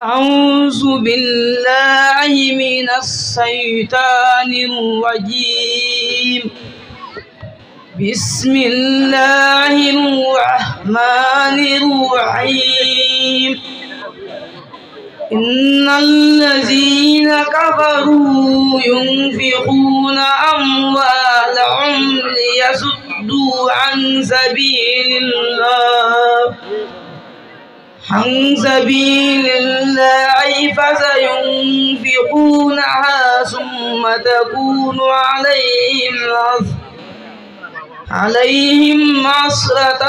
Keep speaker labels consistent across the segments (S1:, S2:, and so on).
S1: أعوذ بالله من الشيطان الرجيم. بسم الله الرحمن الرحيم. إن الذين كفروا ينفقون أموالهم ليصدوا عن سبيل الله فسينفقونها ثم تكون عليهم حسرة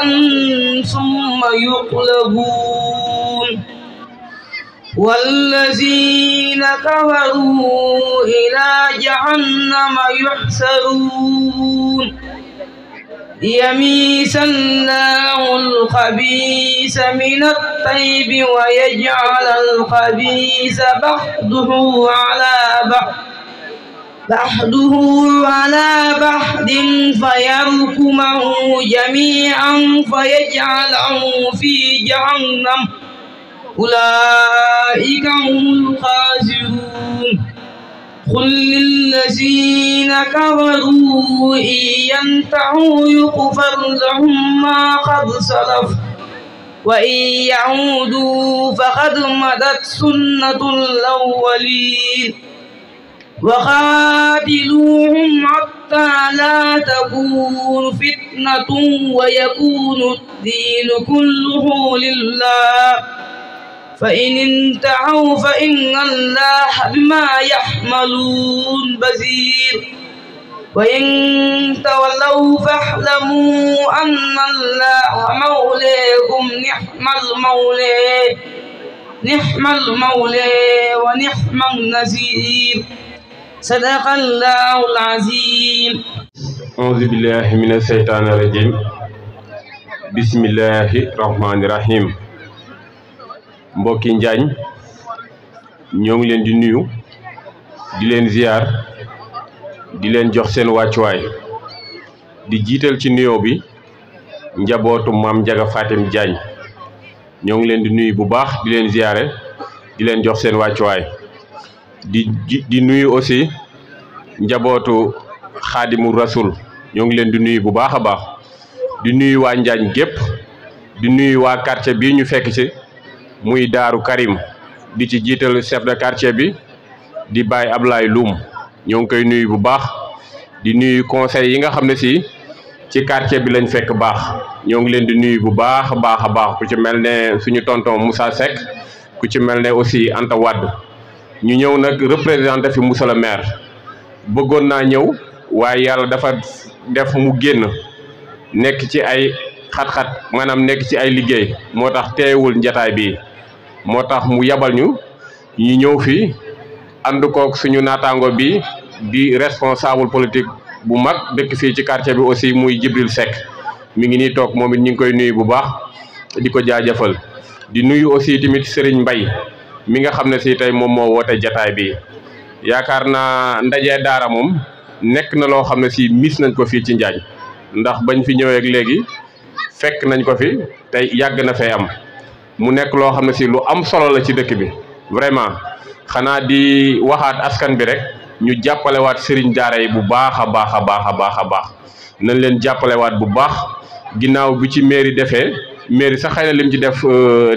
S1: ثم يغلبون والذين كفروا إلى جهنم يحشرون ليميز الله الخبيث من الطيب ويجعل الخبيث بعضه على بعض فيركمه جميعا فيجعله في جهنم أولئك هم الخاسرون. قل للذين كفروا إن ينتهوا يغفر لهم ما قد سلف وإن يعودوا فقد مضت سنة الأولين. وقاتلوهم حتى لا تكون فتنة ويكون الدين كله لله فإن انتهوا فإن الله بما يعملون بصير وإن تولوا فاعلموا أن الله مولاكم نعم المولى ونعم النصير. صدق الله العظيم.
S2: أعوذ بالله من الشيطان الرجيم. بسم الله الرحمن الرحيم. mbokki Njaañ ñoo ngi leen di nuyu di leen ziar di leen jox seen wàccuwaay di jiital ci nuyoo bi njabootu maam Njaga Fatim Diagne ñoo ngi leen di nuyu bu baax di leen ziare di leen jox seen wàccuwaay di nuyu aussi njabootu Xaadimu Rasul ñoo ngi leen di nuyu bu baax a baax di nuyu waa Njaañ gépp di nuyu waa quartier bii ñu fekk ci muy Daaru Karim di ci jiital chef de quartier bi di Baye Ablaye Loum ñoo ngi koy nuyu bu baax di nuyu conseil yi nga xam ne si ci quartier bi lañ fekk baax ñoo ngi leen di nuyu bu baax a baax ku ci mel ne suñu tonton Moussa Seck ku ci mel ne aussi Anta Wade ñu ñëw nag représenté fi monsieur le maire bëggoon naa ñëw waaye yàlla dafa def mu génn nekk ci ay xat-xat maanaam nekk ci ay liggéey moo tax teewul njataay bi moo tax mu yabal ñu ñëw fi ànd kook suñu naataango bi di responsable politique bu mag dëkk fii ci quartier bi aussi muy Jibril Seck mi ngi nii toog moom it ñu ngi koy nuyu bu baax di ko jaajëfal di nuyu aussi tamit Serigne Mbaye mi nga xam ne si tey moom moo woote jataay bi yaakaar naa ndaje daara moom nekk na loo xam ne si mis nañ ko fii ci Njaañ ndax bañ fi ñëwee ak léegi fekk nañ ko fi tey yàgg na fee am mu nekk loo xam ne si lu am solo la ci dëkk bi vraiment xanaa di waxaat askan bi rek ñu jàppalewaat sëriñ daara yi bu baax a baax nañ leen jàppalewaat bu baax ginnaaw bi ci mairie defee mairie sax xëy na lim ci def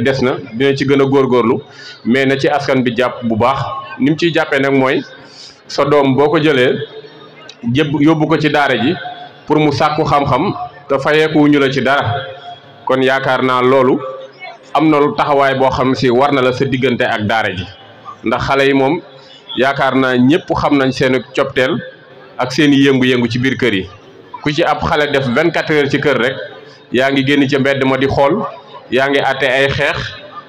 S2: des na dina ci gën a góorgóorlu mais na ci askan bi jàpp bu baax ni mu ciy jàppee nag mooy sa doom boo ko jëlee yóbbu ko ci daara ji pour mu sàkku xam-xam te fayeeku ñu la ci dara kon yaakaar naa loolu am na lu taxawaay boo xam si war na la sa diggante ak daara ji ndax xale yi moom yaakaar naa ñëpp xam nañ seen copteel ak seen i yëngu-yëngu ci biir kër yi ku ci ab xale def 24 heures ci kër rek yaa ngi génn ca mbedd ma di xool yaa ngi àtte ay xeex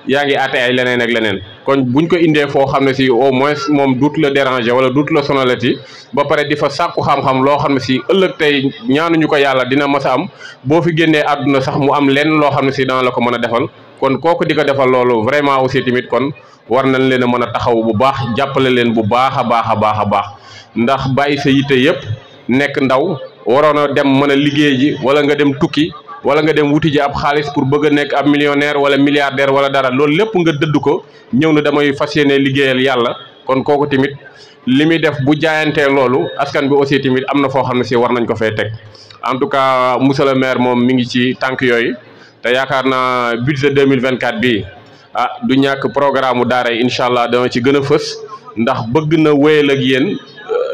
S2: yaa ngi àtte ay leneen ak leneen kon buñ ko indee foo xam ne si au moins moom duut la déranger wala duut la sonalati ba pare di fa sàkku xam-xam loo xam ne si ëllëg tey ñaanuñu ko yàlla dina mës a am boo fi génnee àdduna sax mu am lenn loo xam ne si dana la ko mën a defal kon kooku di ko defal loolu vraiment aussi tamit kon war nañ leen a mën a taxaw bu baax jàppale leen bu baax a baax ndax bàyyi sa yitte yëpp nekk ndaw waroon a dem mën a liggéey ji wala nga dem tukki wala nga dem wuti ji ab xaalis pour bëgg a nekk ab millionnaire wala milliardaire wala dara loolu lépp nga dëdd ko ñëw na damay fas yéene liggéeyal yàlla kon kooku tamit li muy def bu jaayantee loolu askan bi aussi tamit am na foo xam ne si war nañ ko fay teg en tout cas monsieur le maire moom mi ngi ci tànk yooyu te yaakaar naa budget 2024 bii du ñàkk programme daara yi incha allah dama ci gën a fës ndax bëgg na wéyal ak yéen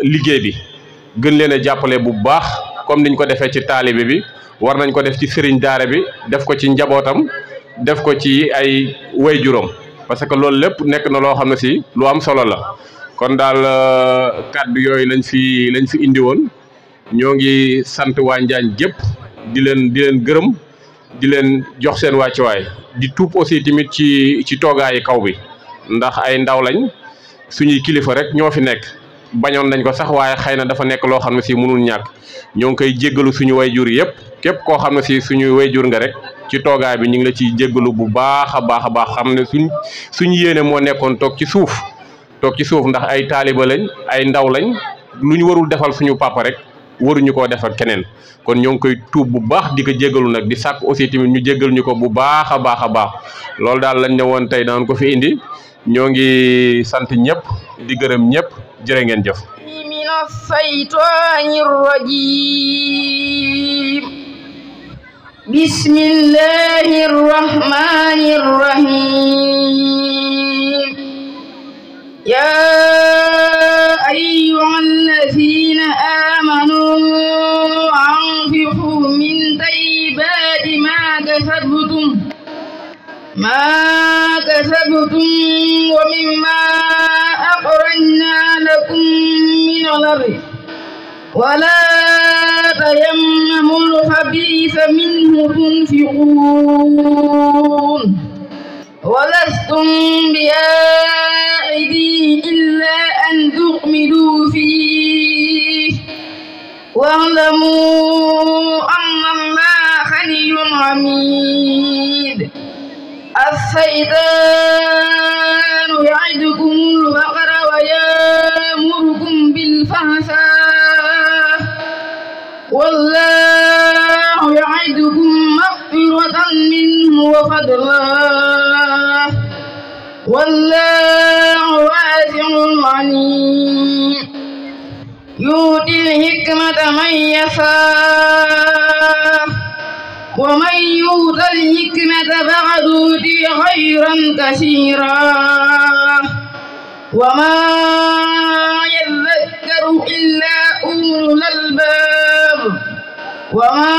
S2: liggéey bi gën leen a jàppale bu baax comme niñ ko defee ci taalibe bi war nañ ko def ci sëriñ daara bi def ko ci njabootam def ko ci ay waajuram parce que loolu lépp nekk na loo xam ne si lu am solo la kon daal kàddu yooyu lañ fi indi woon ñoo ngi sant waa Njaañ gépp di leen gërëm di leen jox seen wàccuwaay di tuub aussi tamit ci toogaayi kaw bi ndax ay ndaw lañ suñuy kilifa rek ñoo fi nekk bañoon nañ ko sax waaye xëy na dafa nekk loo xam ne si mënul ñàkk ñoo ngi koy jéggalu suñu wayjur yëpp képp koo xam ne si suñu wayjur nga rek ci toogaay bi ñu ngi la ciy jéggalu bu baax a baax xam ne suñu yéene moo nekkoon toog ci suuf ndax ay taaliba lañ ay ndaw lañ lu ñu warul defal suñu papa rek waruñu koo defal keneen kon ñoo ngi koy tuub bu baax di ko jéggalu nag di sàkk aussi tamit ñu jéggal ñu ko bu baax a baax loolu daal lañ ne woon tey daan ko fi indi ñoo ngi sant ñëpp di gërëm ñëpp jërë ngeen jëf
S1: mina saytaanir rajiim bismillahir rahmanir rahiim yaa ayyuhallazina aamanu anfiqu min tayyibaati ما كسبتم ومما أخرجنا لكم من الأرض ولا تيمموا الخبيث منه تنفقون ولستم بآخذيه إلا أن تغمضوا فيه واعلموا أن الله غني حميد الشيطان يعدكم الفقر ويأمركم بالفحشاء والله يعدكم مغفرة منه وفضلا والله واسع عليم يؤتي الحكمة من يشاء ومن يؤت الحكمة فقد أوتي خيرا كثيرا وما يذكر إلا أولو الألباب وما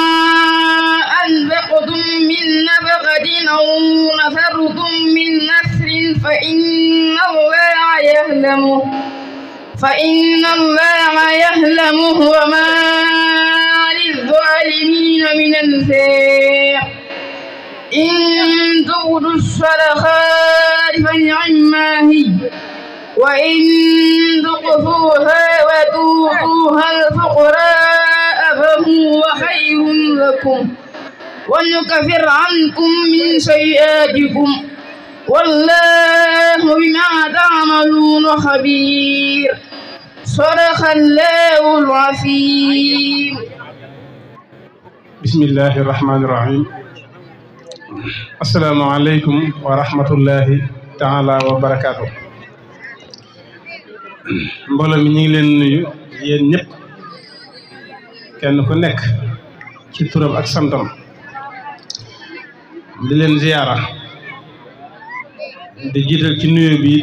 S1: أنفقتم من نفقة أو نذرتم من نذر فإن الله يعلمه وما للظالمين من أنصار إن تبدوا الصدقات فنعما هي وإن تخفوها وتؤتوها الفقراء فهو خير لكم ونكفر عنكم من سيئاتكم والله بما تعملون خبير صدق الله العظيم
S3: بسم الله الرحمن الرحيم السلام عليكم ورحمة الله تعالى وبركاته mbooloo mi ñu ngi leen nuyu yéen ñëpp kenn ku nekk ci turam ak santam di leen ziyaara di jiital ci nuyu bi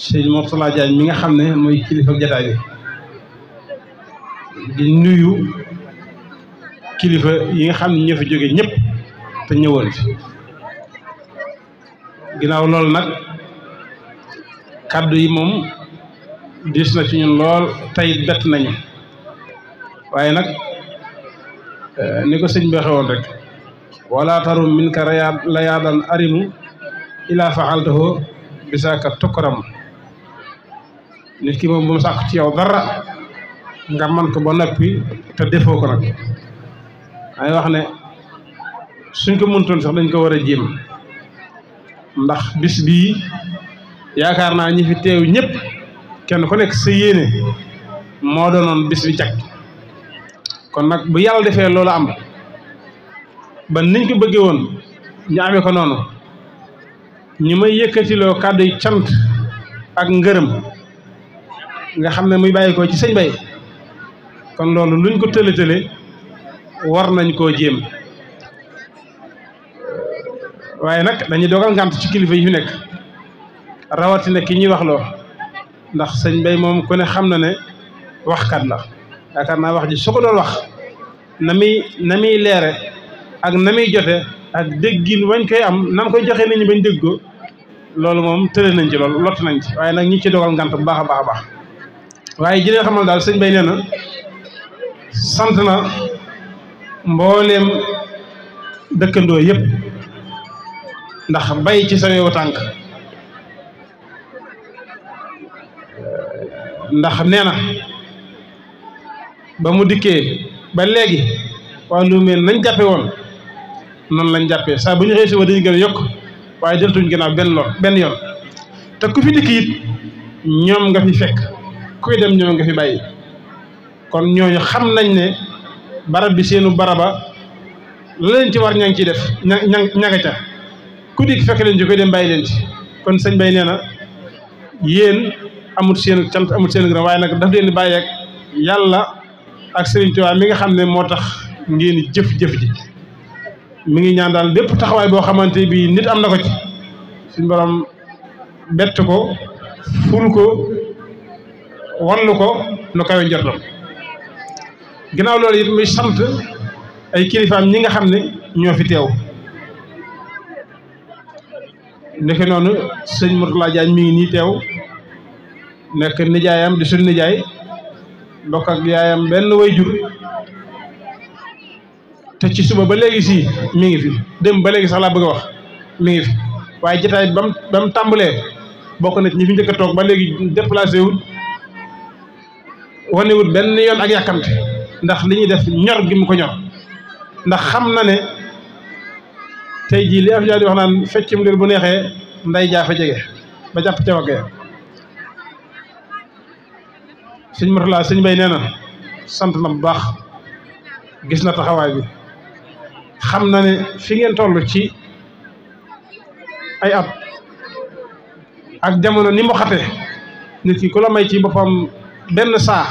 S3: sëñ Mourtala Diagne mi nga xam ne mooy kilifa jataay bi di nuyu kilifa yi nga xam ne ñoo fi jóge ñëpp te ñëwoon fi ginnaaw loolu nag kàddu yi moom diis na ci ñun lool tey bett nañu waaye nag ni ko sëñ bi waxee woon rek wala tarum min ka layaadan arimu ila faaltahu bisaaka tukram nit ki moom bu mu sàkk ci yow dara nga man ko ba noppi te defoo ko nag ay wax ne suñ ko mëntoon sax dañ ko war a jéem ndax bis bii yaakaar naa ñi fi teew ñëpp kenn ku nekk sa yéene moo doonoon bis bi jag kon nag bu yàlla defee loolu am ba niñ ko bëggee woon ñu amee ko noonu ñu may yëkkatiloo kàddu yi cant ak ngërëm nga xam ne muy bàyyi ko ci sëñ Bay kon loolu luñ ko tële war nañ koo jéem waaye nag dañuy dogal ngànt ci kilifa yi fi nekk rawatina ki ñuy wax loo ndax sëñ Bay moom ku ne xam na ne waxkat la yaakaar naa wax ji su ko doon wax na muy leere ak na muy jote ak déggin wañ koy am nam koy joxe nit ñi bañ dégg ko loolu moom tële nañ ci loolu lott nañ ci waaye nag ñi ci dogal ngànt bu baax a baax a baax waaye ji leen xamal daal sëñ Bay nee na sant na mbooleem dëkkandoo yëpp ndax bay ci sa wewu tànk ndax nee na ba mu dikkee ba léegi waa Luumeen nañ jàppe woon noonu lañ jàppee saa bu ñu xëy si wa dañu gën a yokk waaye deltuñ gannaaw benn yoon te ku fi dikk it ñoom nga fi fekk kuy dem ñoom nga fi bàyyi kon ñooñu xam nañ ne barab bi seenu baraba la leen ci war ña ngi ciy def ñaga ca ku dikk fekk leen ci koy dem bàyyi leen ci kon sëñ Bay nee na yéen amut seen cant amut seen gërëm waaye nag daf leen di bàyyi ak yàlla ak Sëriñ Tuubaa mi nga xam ne moo tax ngeen jëf-jëf ji mi ngi ñaan daal bépp taxawaay boo xamante bi nit am na ko ci suñ borom bett ko ful ko wallu ko nu kawe njortam ginnaaw loolu it muy sant ay kilifaam ñi nga xam ne ñoo fi teew ndeke noonu sëñ Mourtala Diagne mi ngi nii teew nekk nijaayam di suñ nijaay bokk ak yaayam benn way jur te ci suba ba léegi si mi ngi fi dem ba léegi sax laa bëgg a wax mi ngi fi waaye jotaay ba mu tàmbalee bokk na ci ñi fi njëkk a toog ba léegi déplacé wut wane wut benn yoon ak yàkkamte ndax li ñuy def ñor gi mu ko ñor ndax xam na ne tey jii li af yaa di wax naan feccum leen bu neexee nday jaa fa jege ba jàpp ca wagge sëñ Mourtala sëñ Bay nee na sant na bu baax gis na taxawaay bi xam na ne fi ngeen toll ci ay at ak jamono ni mu xate nit ki ku la may ci boppam benn saa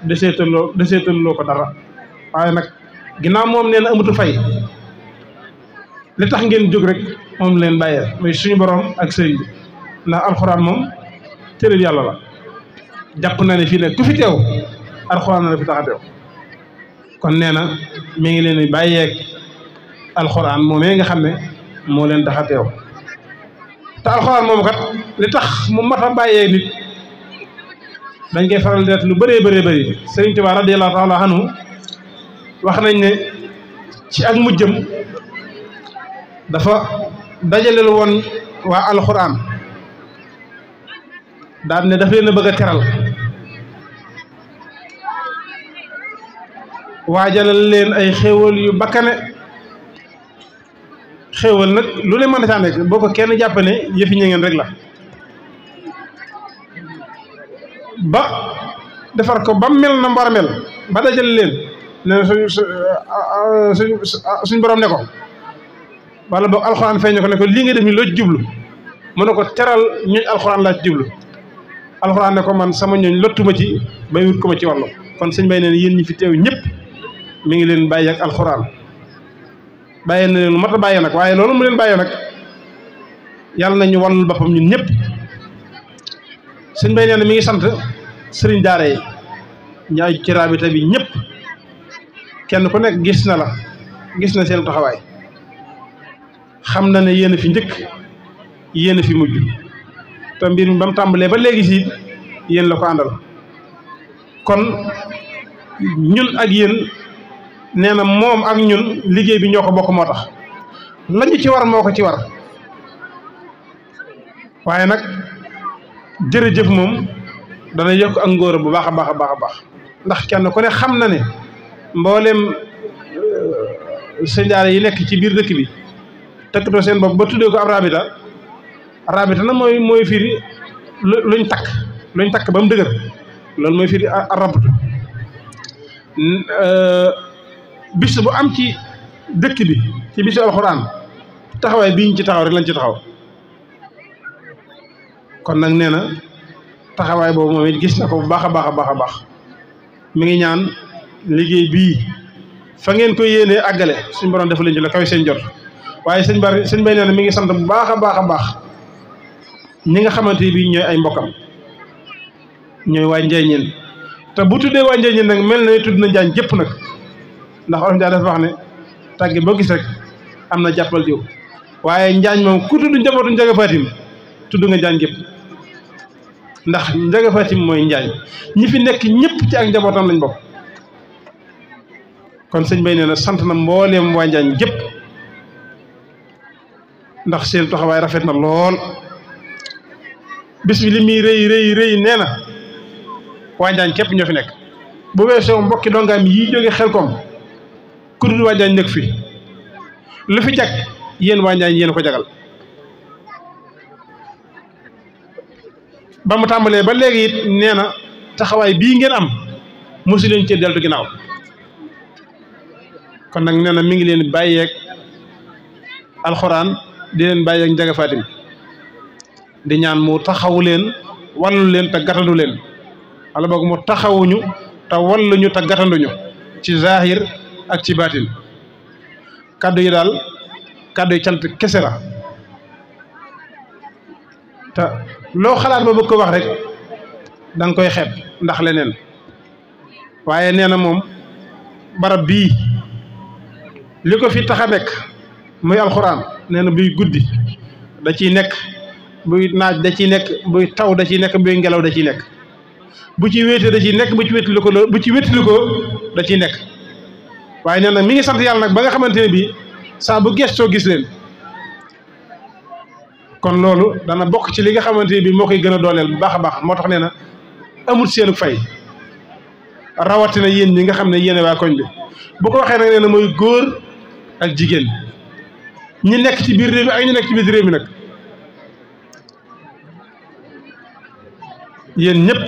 S3: deseetaloo ko dara waaye nag ginnaaw moom nee na amutu fay li tax ngeen jóg rek moom leen bàyyee muy suñu borom ak sëriñ bi ndax alxuraan moom téere yàlla la jàpp na ne fii ne ku fi teew alxuraan la fi tax a teew kon nee na mi ngi leen di bàyyeeg alxuraan moomee nga xam ne moo leen tax a teew te alxuraan moom kat li tax mu mat a bàyyee nit dañ koy faral di lu bëree bëri Sëriñ Tuubaa radiyallaahu taala anhu wax nañ ne ci ak mujjëm dafa dajaleel woon waa alxuraan daal ne daf leen a bëgg a teral waajalal leen ay xéewal yu bakkane xéewal nag lu ne mën a nekk boo ko kenn jàpp ne yëfi ña ngeen rek la ba defar ko ba mel na war a mel ba dajal leen ne suñ borom ne ko wala boog alxuraan feeñ ko ne ko lii nga def ni loo jublu mu ne ko teral ñooñ alxuraan laa ci jublu alxuraan ne ko man sama ñooñ lottuma ci bay wut ko ma ci wàllu kon sëñ Bay neen yéen ñi fi teew ñëpp mi ngi leen bàyyi ak alxuraan bàyyee na leen lu mat a bàyyee nag waaye loolu mu leen bàyyee nag yàlla nañu wàllul boppam ñun ñëpp sëñ Bay nee na mi ngi sant sëriñ daara yi ñu aju ci raabita bi ñëpp kenn ku nekk gis na la gis na seen taxawaay xam na ne yéen a fi njëkk yéen a fi mujj te mbir mi ba mu tàmbalee ba léegi si yéen la ko àndal kon ñun ak yéen nee na moom ak ñun liggéey bi ñoo ko bokk moo tax lañu ci war moo ko ci war waaye nag jërëjëf moom dana yokk ak ngóor bu baax a baax a baax a baax ndax kenn ku ne xam na ne mboolem sëñ daara yi nekk ci biir dëkk bi tëkkatoo seen bopp ba tuddee ko ab rabita na mooy firi luñ takk ba mu dëgër loolu mooy firi arabtu bis bu am ci dëkk bi ci bisu alxuraan taxawaay bii ñu ci taxaw rek lañ ci taxaw kon nag nee na taxawaay boobu moom it gis na ko bu baax a baax a baax a baax mi ngi ñaan liggéey bii fa ngeen ko yéenee àggale suñu borom def leen ci la kaw seen jot waaye sëñ bay nee na mi ngi sant bu baax a baax a baax ñi nga xamante bii ñooy ay mbokkam ñooy waa Njeeñeen te bu tuddee waa Njeeñeen nag mel na tudd na Njaañ gépp nag ndax olof Njaay dafa wax ne tàgge boo gis rek am na jàppal diw waaye Njaañ moom ku tudd njabootu Njaga Fatim tudd nga Njaañ gépp ndax Njaga Fatim mooy Njaañ ñi fi nekk ñëpp ci ak njabootam lañ bokk kon sëñ bay nee na sant na mbooleem waa Njaañ gépp ndax seen taxawaay rafet na lool bis bi li muy rëy nee na waa Njaañ képp ñoo fi nekk bu weesoo mbokki dongaam yi jóge Xelkom ku dul waa Njaañ nekk fi lu fi jag yéen waa Njaañ yéen ko jagal ba mu tàmbalee ba léegi it nee na taxawaay bii ngeen am mosu leen cee deltu ginnaaw kon nag nee na mi ngi leen bàyyeeg alxuraan di leen bàyyeeg Njaga Fatim di ñaan mu taxawu leen wallu leen te gàttandu leen wala boog mu taxawuñu te walluñu te gàttanduñu ci zahir ak ci baatin kàddu yi daal kàddu yi cant kese la te loo xalaat ba bëgg ko wax rek da nga koy xeeb ndax leneen waaye nee na moom barab bii li ko fi tax a nekk muy alxuraan nee na buy guddi da ciy nekk buy naaj da ciy nekk buy taw da ciy nekk buy ngelaw da ciy nekk bu ci wéete da ciy nekk bu ci wéetali ko da ciy nekk waaye nee na mi ngi sant yàlla nag ba nga xamante ne bii saa bu gestoo gis leen kon loolu dana bokk ci li nga xamante ne bii moo koy gën a dooleel bu baax a baax moo tax nee na amul seenu fay rawatina yéen ñi nga xam ne yéen waa koñ bi bu ko waxee nag nee na mooy góor ak jigéen ñi nekk ci biir réew mi ak ñi nekk ci biir réew mi nag yéen ñëpp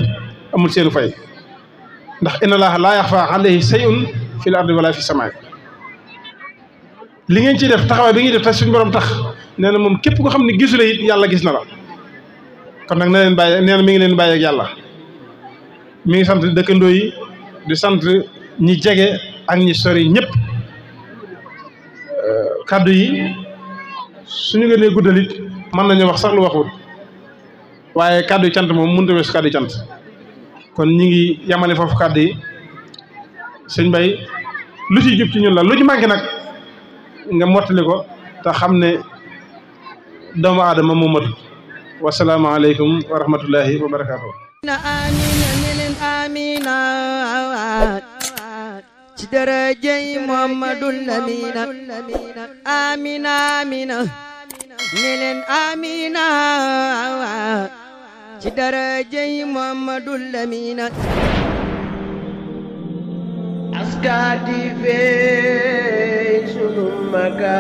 S3: amul seenu fay ndax inna Allaaha laa yaxfaa alayhi shay'un fil ardi wala fi samaay li ngeen ciy def taxawaay bi ngi def te suñu borom tax nee na moom képp ko xam ne gisu la it yàlla gis na la kon nag na leen bàyyi nee na mi ngi leen bàyyi ak yàlla mi ngi sant dëkkandoo yi di sant ñi jege ak ñi sori ñëpp kaddu yi suñu gënee guddal it mën nañu wax sax lu waxut waaye kaddu yi cant moom mënut a weesu kaddu yi cant kon ñi ngi yamale foofu kaddu yi sëñ Bay lu ci jub ci ñun la lu ci manqué nag nga mottali ko te xam ne doomu aadama moo matul wasalaamaaleykum wa rahmatullahi wa barakaatu.
S4: amina ci darajay Muhammadul Amina amina amina ne leen amina ci darajay Muhammadul Amina askati fe sunu maga